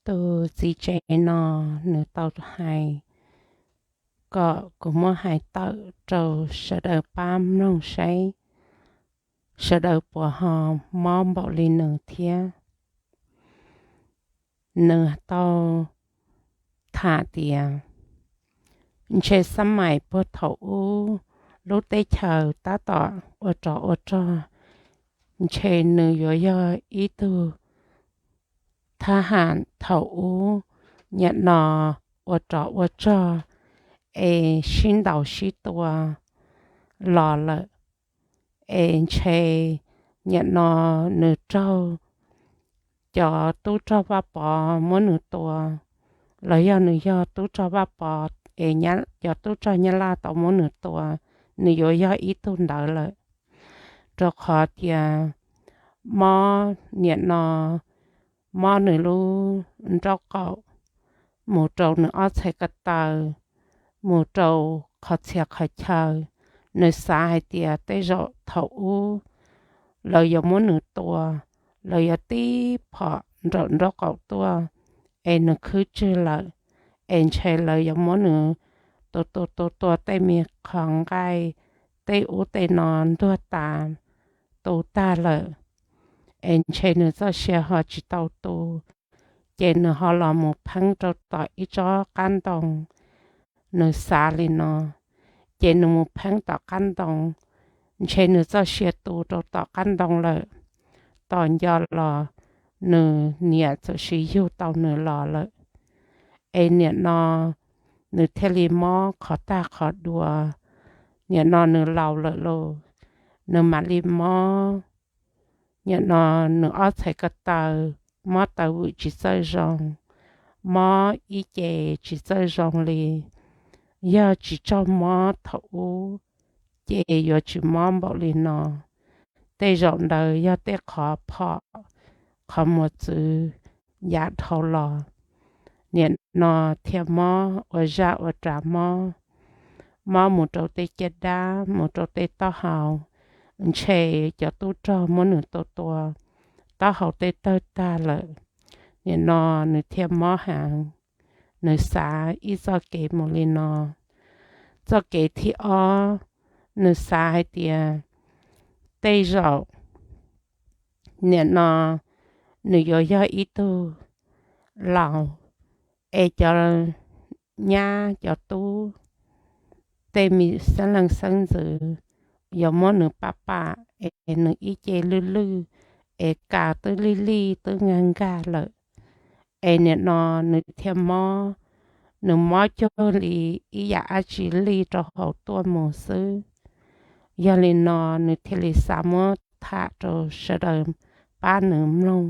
Tus txiv tsev no nws tau hais kom kuv muab hais tawm rau sawv daws pab mloog saib sawv daws puas ho mob npaum li nws thiab. Nws tau tham tias ntshe xab mais puag thaum ub lub teb chaws tab tom ua rov ua rog, ntshe nws yuav yog ib tug thab ham thaum ub, nim no ua rov ua rog es sib ntaus sib tua los lawm, es ntshe nim no nws raug cov tub rog Vaj Pov muab nws tua, los yog nws yog tub rog Vaj Pov es cov tub rog Nyab Laj tau muab nws tua, nws yuav yog ib tug ntawd lawm. Rau qhov tias mob nim no, mob nws lub nraub qaum, mus rau nws ob txhais ko taw, mus rau qhov txhia qhov chaw. Nws xav hais tias tej zaum thaum ub lawv yuav muab nws tua, lawv yuav tib phom nraum nraub qaum tuaj, es nws khwb tswg lawm, es ntshe lawv yuav muab nws tua tua tua tua tej me qhov nqaij, tej ub tej no ntuag tas, tu tag lawm, es ntshe nws txoj sia ho tsis tau tu, ces nws ho los mus pheeb rau tom ib tsob qab ntoo. Nws xav li no, ces nws mus pheeb tom qab ntoo, ntshe nws txoj sia tu rau tom qab ntoo lawm. Tos nco los nws niam txawm sis yug tau nws los lawm. Es nim no nws thiaj li mob qhov tag qhov dua. Nim no nws laus lawm lauj, nws mam li mob. Nim no nws ob txhais ko taw mob taw vwm tsis txawj zoo, mob ib ce tsis txawj zoo li. Yog tsis raug mob thaum ub, ces yuav tsis mob npaum li no. Tej zaum ntawd yog tej qhov phom, qhov muas txwv yav dhau los, nim no thiaj mob ua zaj ua rag mob, mob mus rau tej caj dab, mus rau tej taub hau. Ntshe cov tub rog muab nws tua tua, taub hau tej tawg tag lawm. Nim no nws thiaj mob heev. Nws xav ib txoj kev mus li no. Txoj kev thib ob, nws xav hais tias tej zaum nim no nws yuav yog ib tug laus, es cov nyab cov tub, tej me xeeb leej xeeb ntxwv yuav muab nws pam pam, es nws ib ce lwj lwj, es kas twb lij lij twb nkag nkag lawm. Es nim no nws thiaj mob, nws mob cuag li ib yam dab tsi lij rau hauv tuaj mus xwb. Yog li no nws thiaj li xav muab tham rau sawv daws pab nws mloog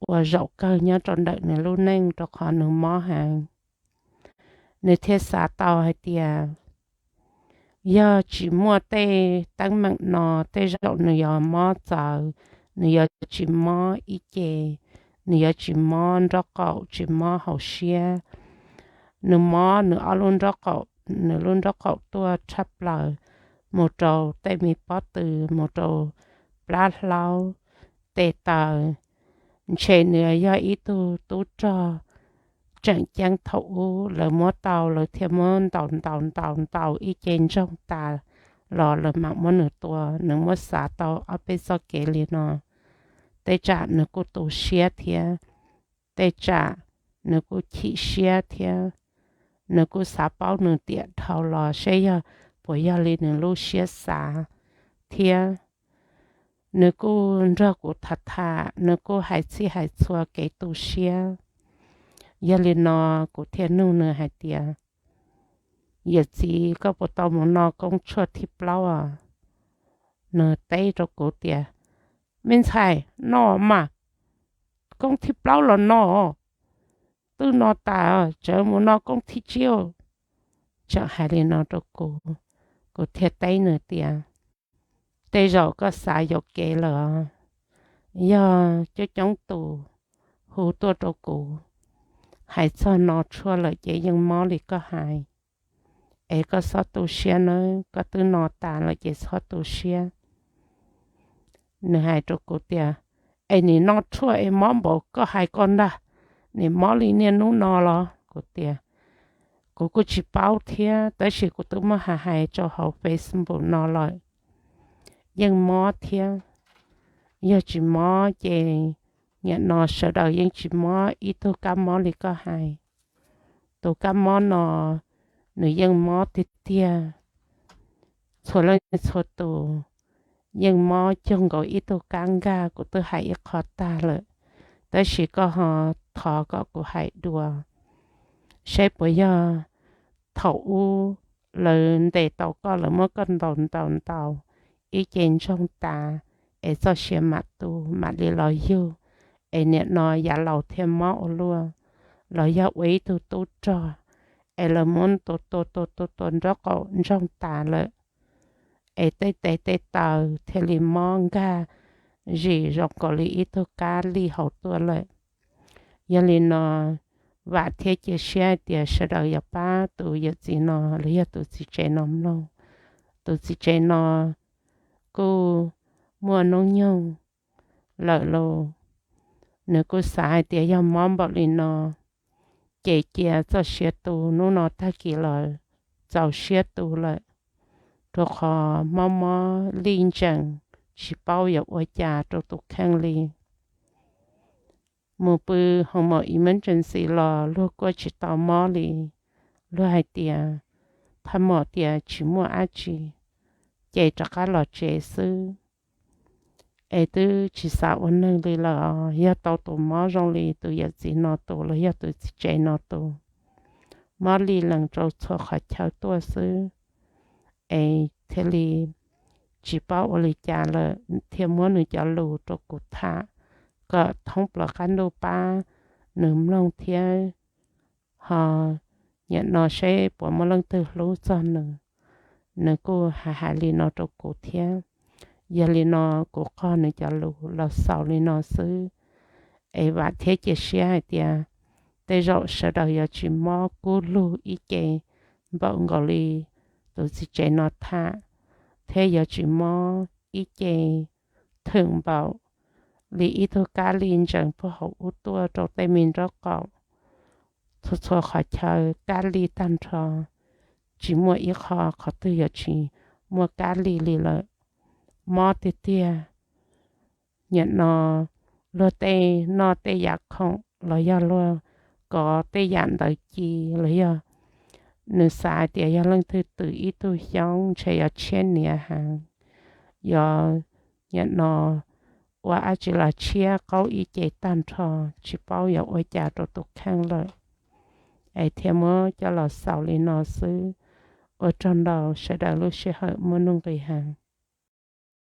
ua zaum kawg nyob rau ntawm nws lub neej rau qhov nws mob heev. Nws thiaj xav tau hais tias yog tsis muaj tej teeb meem no, tej zaum nws yuav mob txawv, nws yuav tsis mob ib ce, nws yuav tsis mob nraub qaum, tsis mob hauv siab. Nws mob nws ob lub nraub qaum, nws lub nraub qaum tuaj tshaj plaws, mus rau tej me pob tw, mus rau plab hlaub, tes taw. Ntshe nws yog ib tug tub rog tseem ceeb thaum ub lawv muab tau, lawv thiaj muab ntaus ntaus ntaus ntaus ib ce ntsoog tas los lawv mam muab nws tua. Nws muab xav tau ob peb txoj kev li no, tej tsam nws kuj tu siab thiab, tej tsam nws kuj chim siab thiab. Nws kuj xav paub nws tiam dhau los seb yog puas yog li nws lub siab xav thiab. Nws kuj nrog kuv tham tham, nws kuj hais txhij hais txhua kev tu siab. Yog li no kuv thiaj nug nws hais tias, yawm txiv, koj puas tau mus no koob tshuaj thib plaub os? Nws teb rau kuv tias, me ntxhais, no mas, koob thib plaub los no, twb no tas, tseem mus no koob thib tsib. Tseem hais li no rau kuv, kuv thiaj teb nws tias, tej zaum koj xav yuam kev lawm, yog coob coob tus hu tuaj rau kuv, hais txog no tshuaj lawm ces yeej mob li koj hais. Es koj txhob tu siab nawb, koj twb no tas lawm ces txhob tu siab. Nws hais rau kuv tias, es nim no tshuaj es mob npaum koj hais ko ntag, nim mob li niaj hnub no los? Kuv tias, kuv kuj tsis paub thiab, tab sis kuv twb muab hais hais rau hauv Facebook no lawm, yeej mob thiab. Yog tsis mob ces nim no sawv daws yeej tsis mob ib tug kab mob li koj hais. Tus kab mob no nws yeej mob tiag tiag, txhua leej txhua tus yeej mob cuag nkaus ib tug kab nkag. Kuv twb hais ib qho tag lawm, tab sis koj ho thov kom kuv hais dua, saib puas yog thaum ub lawv ntes tau koj, lawv muab koj ntaus ntaus ntaus ib ce ntsoog tas, es txoj sia mam tu mam li los yug, es nim no yav laus thiaj mob ua luaj, los yog ua ib tug tub rog, es lawv muab tua tua tua tua tua nraub qaum ntsoog tas lawm, es tej tes tej taw thiaj li mob nkag zim zoo nkaus li ib tug kab lij hauv tuaj lawm. Yog li no, vam thiab cia siab hais tias sawv daws yuav pab tus yawm txiv no los yog tus txiv tsev no mloog. Tus txiv tsev no kuj muaj hnub nyoog lawm lauj, nws kuj xav hais tias yog mob npaum li no, ces cia txoj sia tu hnub no tag kis los txaus siab tu lawm, rau qhov mob mob lij ntsees, tsis paub yuav ua cas rau tus kheej li. Mus pw hoo mom emergency los luag kuj tsis tau mob li, luag hais tias phaj mom tias tsis muaj dab tsi, ces rov qab los tsev xwb. Es twb tsis xav ua neeg li lawm os, yog tau tus mob zoo li tus yawm txiv no tus los yog tus txiv tsev no tus, mob lij lees rau txhua qhov chaw tuaj xwb, es thiaj li tsis paub ua li cas lawm, thiaj muab nws cov lus rau kuv tham kom thoob plaws qab ntuj pab nws mloog thiab, ho nim no seb puas muaj leej twg hlub txog nws. Nws kuj hais hais li no rau kuv thiab. Yog li no kuv qog nws cov lus los xaus li no xwb, es vam thiab cia siab hais tias tej zaum sawv daws yuav tsis mob kub lug ib ce npaum nkaus li tus txiv tsev no tham, thiab yuav tsis mob ib ce thwm npaum li ib tug kab lij ntsees puag hauv ub tuaj rau tej me nraub qaum. Txhua txhua qhov chaw kab lij tag nrho, tsis muaj ib qho qhov twg yuav tsis muaj kab lij li lawm. Mob tiag tiag. Nim no luag tej noj tej yam khoom los yog luag kov tej yam ntawd ci los yog nws xav hais tias yog leej twg twm ib tug xyoob ntshe yuav tshiab niam heev, yuav nim no ua dab tsi los tshiab qaub ib ce tag nrho, tsis paub yuav ua cas rau tus kheej lawm. Es thiaj muab coj los xaus li no xwb. Ua tsaug ntau sawv daws lub sij hawm muaj nuj nqis heev.